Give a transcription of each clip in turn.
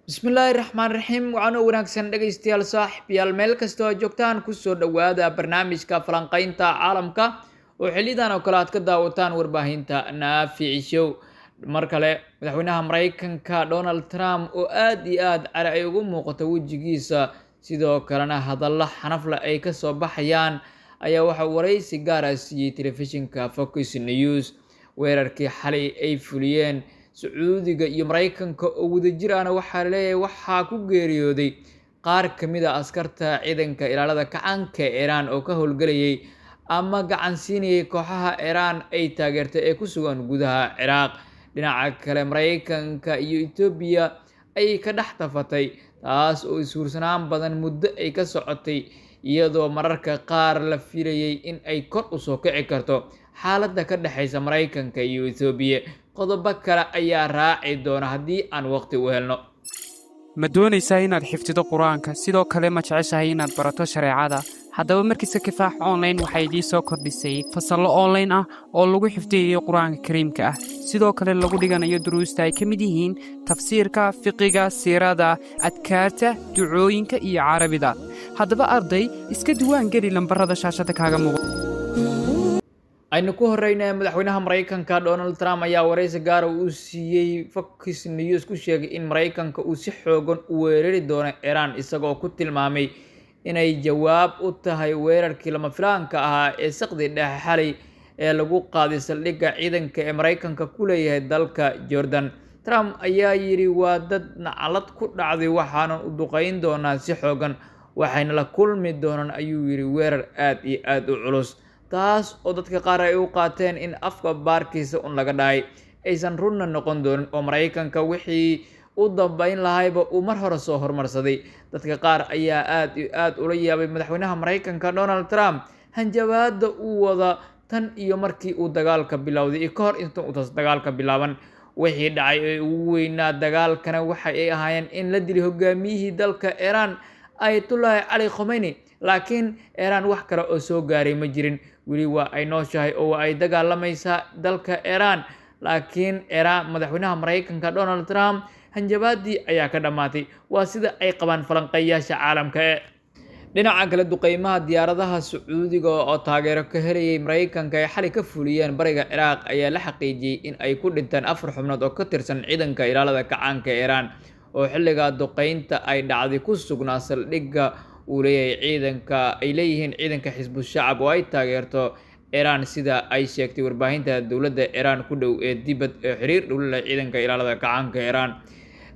Bismillaahi raxmaan raxiim. Waxaan oo wanaagsan dhegaystayaal, saaxiibyaal, meel kastoo aad joogtaan, kusoo dhowaada barnaamijka falanqeynta caalamka oo xilidan oo kale aad ka daawataan warbaahinta Naafici Show. Mar kale, madaxweynaha Mareykanka Donald Trump oo aada iyo aada cali ay ugu muuqato wejigiisa, sidoo kalena hadallo xanafle ay kasoo baxayaan, ayaa waxaa wareysi gaar ah siiyey telefishinka Fox News. Weerarkii xalay ay fuliyeen Sacuudiga iyo Mareykanka oo wadajir ahna waxaa laleeyahay waxaa ku geeriyooday qaar kamid a askarta ciidanka ilaalada kacaanka ee Iiraan oo ka howlgelayay ama gacan siinayay kooxaha Iiraan ay taageertay ee ku sugan gudaha Ciraaq. Dhinaca kale, Mareykanka iyo Itoobiya ayay ka dhex tafatay, taas oo ishuursanaan badan muddo ay ka socotay, iyadoo mararka qaar la filayay in ay kor usoo kici karto xaaladda ka dhexeysa Mareykanka iyo Itoobiya. Qodobo kale ayaa raaci doona haddii aan waqti u helno. Ma doonaysaa inaad xifdido Qur-aanka? Sidoo kale, ma jeceshahay inaad barato shareecada? Haddaba, markiisa Kifaax Online waxay idiin soo kordhisay fasallo online ah oo lagu xifdiyayo Qur-aanka Kariimka ah, sidoo kale lagu dhiganayo duruusta ay ka mid yihiin tafsiirka, fiqiga, siirada, adkaarta, ducooyinka iyo Carabida. Haddaba arday, iska duwaan geli lambarada shaashada kaaga muuqda. Aynu ku horeyna, madaxweynaha Mareykanka Donald Trump ayaa wareysi gaara uu siiyey Fox News ku sheegay in Mareykanka uu si xoogan u weerari doono Iiraan, isagoo ku tilmaamay inay jawaab u tahay weerarkii lama filaanka ahaa ee saqdi dhexe xalay ee lagu qaaday saldhigga ciidanka ee Mareykanka ku leeyahay dalka Jordan. Trump ayaa yidhi: "Waa dad naclad ku dhacday, waxaanan u duqeyn doonaa si xoogan, waxayna la kulmi doonaan," ayuu yidhi, "weerar aad iyo aada u culus." Taas oo dadka qaar ay u qaateen in afka baarkiisa un laga dhahay, aysan runna noqon doonin, oo Maraykanka wixii u dambeyn lahayba uu mar hore soo horumarsaday. Dadka qaar ayaa aad iyo aad ula yaabay madaxweynaha Maraykanka Donald Trump hanjabaada uu wada tan iyo markii uu dagaalka bilowday iyo ka hor inta uutas dagaalka bilaaban. Wixii dhacay ee ugu weynaa dagaalkana waxa ay ahaayeen in la dilay hogaamiyihii dalka Iiraan, Ayatullahi Cali Khomeyni, laakiin Iiraan wax kale oo soo gaaray ma jirin. Weli waa ay nooshahay oo waa ay dagaalamaysaa dalka Iiraan, laakiin Iiraan madaxweynaha Maraykanka Donald Trump hanjabaadii ayaa ka dhammaatay, waa sida ay qabaan falanqeeyaasha caalamka. Ee dhinaca kale, duqeymaha diyaaradaha Sacuudiga oo taageero ka helayay Maraykanka ay xalay ka fuliyeen bariga Ciraaq ayaa la xaqiijiyey in ay ku dhinteen afar xubnood oo ka tirsan ciidanka ilaalada kacaanka Iiraan oo xilligaa duqeynta ay dhacday ku sugnaa saldhigga uu leeyahay ciidanka ay leeyihiin ciidanka Xisbu Shacab oo ay taageerto Iiraan, sida ay sheegtay warbaahinta dowladda Iiraan ku dhow ee dibad ee xiriir dhow la leh ciidanka ilaalada kacaanka Iiraan.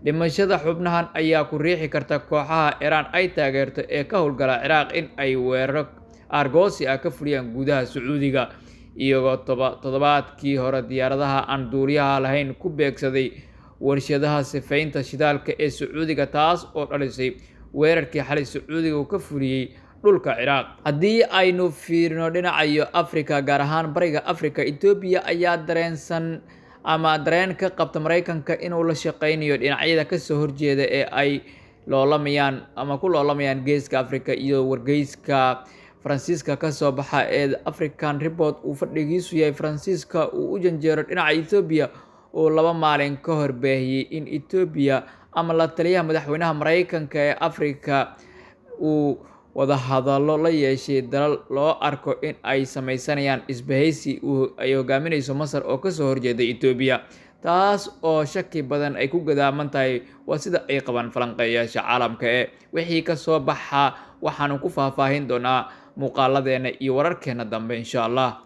Dhimashada xubnahan ayaa ku riixi karta kooxaha Iiraan ay taageerto ee ka howlgala Ciraaq in ay weeraro aargoosi ah ka fuliyaan gudaha Sacuudiga, iyagoo toddobaadkii hore diyaaradaha aan duuliyaha lahayn ku beegsaday warshadaha sifeynta shidaalka ee Sacuudiga, taas oo dhalisay weerarkii xalay Sacuudiga uu ka fuliyey dhulka Ciraaq. Haddii aynu fiirino dhinacayo Africa, gaar ahaan bariga Africa, Etoobiya ayaa dareensan ama dareen ka qabta Maraykanka inuu la shaqeynayo dhinacyada kasoo horjeeda ee ay loolamayaan ama ku loolamayaan geeska Africa, iyo wargeyska Faransiiska kasoo baxa ee African Report uu fadhigiisu yahay Faransiiska uu u janjeero dhinaca Etoobiya oo 2 maalin ka hor baahiyey in Etoobiya ama la taliyaha madaxweynaha Maraykanka ee Africa uu wadahadallo la yeeshay dalal loo arko in ay sameysanayaan isbahaysi ay hogaaminayso Masar oo kasoo horjeeda Etoobiya, taas oo shaki badan ay ku gadaaman tahay, waa sida ay qabaan falanqeeyaasha caalamka. Ee wixii kasoo baxa waxaanu ku faahfaahin doonaa muuqaaladeena iyo wararkeena dambe, insha Allah.